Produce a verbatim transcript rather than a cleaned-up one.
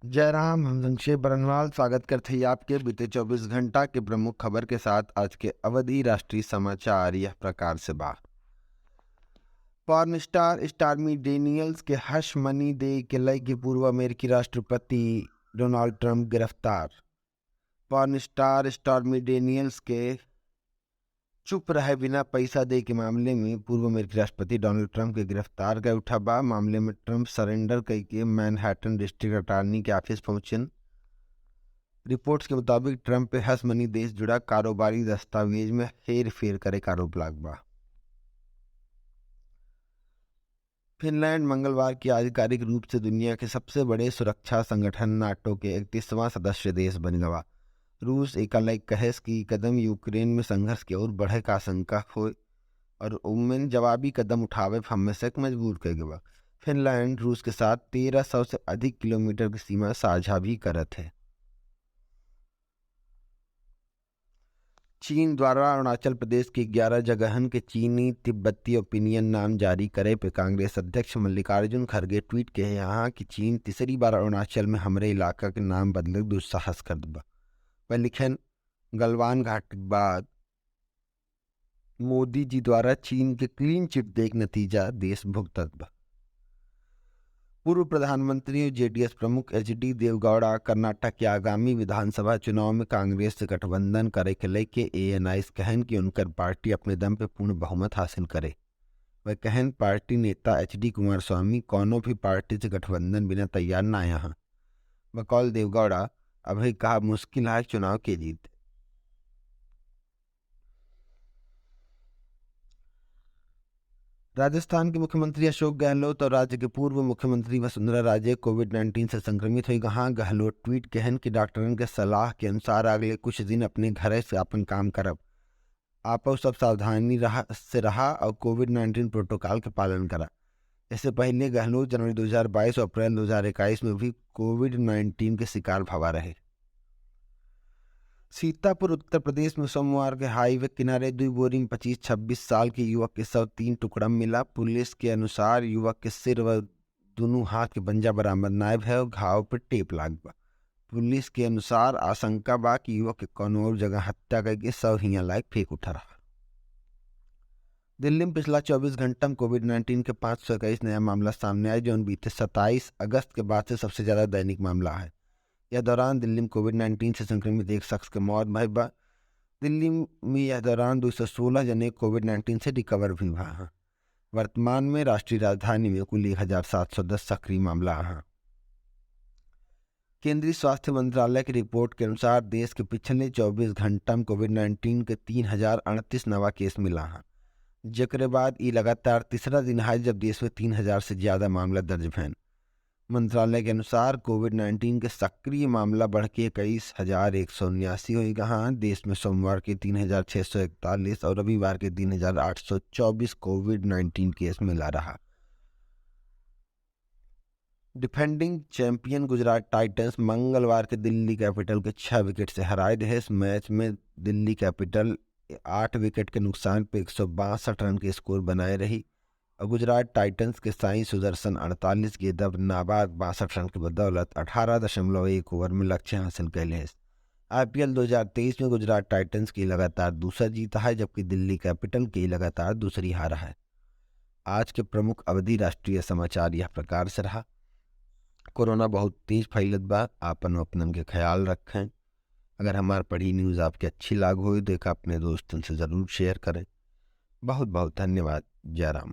जय राम, हम संक्षेप बरनवाल स्वागत करते हैं आपके बीते चउबीस घंटा के प्रमुख खबर के साथ। आज के अवधी राष्ट्रीय समाचार यह प्रकार से बा। पॉर्न स्टार स्टॉर्मी डेनियल्स के हश मनी दे के लइके पूर्व अमेरिकी राष्ट्रपति डोनाल्ड ट्रंप गिरफ्तार। पॉर्न स्टार स्टॉर्मी डेनियल्स के चुप रहे बिना पैसा दे के मामले में पूर्व अमेरिकी राष्ट्रपति डोनाल्ड ट्रंप के गिरफ्तार कर उठा बा। मामले में ट्रंप सरेंडर कइके मैनहट्टन डिस्ट्रिक्ट अटॉर्नी के ऑफिस पहुंचन। रिपोर्ट्स के मुताबिक ट्रंप पे हश मनी देश जुड़ा कारोबारी दस्तावेज में हेर फेर करे का आरोप लाग बा। फिनलैंड मंगलवार के आधिकारिक रूप से दुनिया के सबसे बड़े सुरक्षा संगठन नाटो के इकतीसवाँ सदस्य देश बन गवा। रूस एका लइक कहेस कि ई कदम यूक्रेन में संघर्ष के और बढ़े का आशंका होय और उमेन जवाबी कदम उठावे पे हमेशा के मजबूर कर गवा। फिनलैंड रूस के साथ तेरह सौ से अधिक किलोमीटर की सीमा साझा भी करत है। चीन द्वारा अरुणाचल प्रदेश के ग्यारह जगहन के चीनी तिब्बती ओपिनियन नाम जारी करे पे कांग्रेस अध्यक्ष मल्लिकार्जुन खरगे ट्वीट किहे हैं कि चीन तीसरी बार अरुणाचल में हमरे इलाका के नाम बदले के दुस्साहस करत बा। वह लिखेन, गलवान घाटी के बाद मोदी जी द्वारा चीन के क्लीन चिट देख नतीजा देश भुगतत बा। पूर्व प्रधानमंत्री और जेडीएस प्रमुख एचडी देवगौड़ा कर्नाटक के आगामी विधानसभा चुनाव में कांग्रेस से गठबंधन करे के लेके एएनआई से कहन कि उनकर पार्टी अपने दम पे पूर्ण बहुमत हासिल करे। वह कहन पार्टी नेता एचडी कुमारस्वामी कौनो भी पार्टी से गठबंधन बिना तैयार ना यहाँ। बकौल देवगौड़ा अभी कहा मुश्किल है चुनाव के जीत। राजस्थान के मुख्यमंत्री अशोक गहलोत और राज्य के पूर्व मुख्यमंत्री वसुंधरा राजे कोविड नाइन्टीन से संक्रमित हुई। हाँ, गहलोत ट्वीट कहन कि डॉक्टरन के सलाह के अनुसार अगले कुछ दिन अपने घरे से अपन काम करब। आप सब सावधानी रहा, से रहा और कोविड नाइन्टीन प्रोटोकॉल के पालन करा। इससे पहले गहलोत जनवरी दो हज़ार बाईस और अप्रैल दो हज़ार इक्कीस में भी कोविड नाइन्टीन के शिकार भवा रहे। सीतापुर, उत्तर प्रदेश में सोमवार के हाईवे किनारे दुई बोरी में पच्चीस छब्बीस साल के युवक के शव तीन टुकड़ा में मिला। पुलिस के अनुसार युवक के सिर व दोनों हाथ के पंजा बरामद नाय भय और घाव पर टेप लाग बा। पुलिस के अनुसार आशंका बा कि युवक के कौनो और जगह हत्या करके शव हियां लायक फेंक उठा रहा। दिल्ली में पिछला चउबीस घंटा में कोविड नाइन्टीन के पाँच सौ इक्कीस नया मामला सामने आए, जौन बीते सत्ताईस अगस्त के बाद से सबसे ज्यादा दैनिक मामला है। यह दौरान दिल्ली में कोविड नाइन्टीन से संक्रमित एक शख्स के मौत भय बा। दिल्ली में यह दौरान दो सौ सोलह जने कोविड नाइन्टीन से रिकवर भी हुआ हैं। वर्तमान में राष्ट्रीय राजधानी में कुल एक हजार सात सौ दस सक्रिय मामला हैं। केंद्रीय स्वास्थ्य मंत्रालय की रिपोर्ट के अनुसार देश के पिछले चउबीस घंटा में कोविड नाइन्टीन के तीन हजार अड़तीस नवा केस मिला हैं, जेकरे बाद ई लगातार तीसरा दिन है जब देश में तीन हजार से ज्यादा मामला दर्ज भैन। मंत्रालय के अनुसार कोविड नाइन्टीन के सक्रिय मामला बढ़ के इक्कीस हजार एक सौ उन्यासी हो गए हैं। देश में सोमवार के तीन हजार छह सौ इकतालीस और रविवार के तीन हजार आठ सौ चउबीस कोविड नाइन्टीन केस मिला रहा। डिफेंडिंग चैंपियन गुजरात टाइटंस मंगलवार के दिल्ली कैपिटल के छह विकेट से हराए रहे। इस मैच में दिल्ली कैपिटल आठ विकेट के नुकसान पे एक सौ बासठ रन के स्कोर बनाए रही और गुजरात टाइटंस के साई सुदर्शन अड़तालीस गेंद पर नाबाद बासठ रन के बदौलत अठारह दशमलव एक ओवर में लक्ष्य हासिल कैले हैं। आईपीएल दो हज़ार तेईस में गुजरात टाइटंस की लगातार दूसरा जीत है, जबकि दिल्ली कैपिटल की लगातार दूसरी हार है। आज के प्रमुख अवधी राष्ट्रीय समाचार यह प्रकार से रहा। कोरोना बहुत तेज फैलत बा, आपन अपनन के ख्याल रखें। अगर हमार पढ़ी न्यूज़ आपके अच्छी लाग होई तो एका अपने दोस्तन से ज़रूर शेयर करें। बहुत बहुत धन्यवाद। जय राम।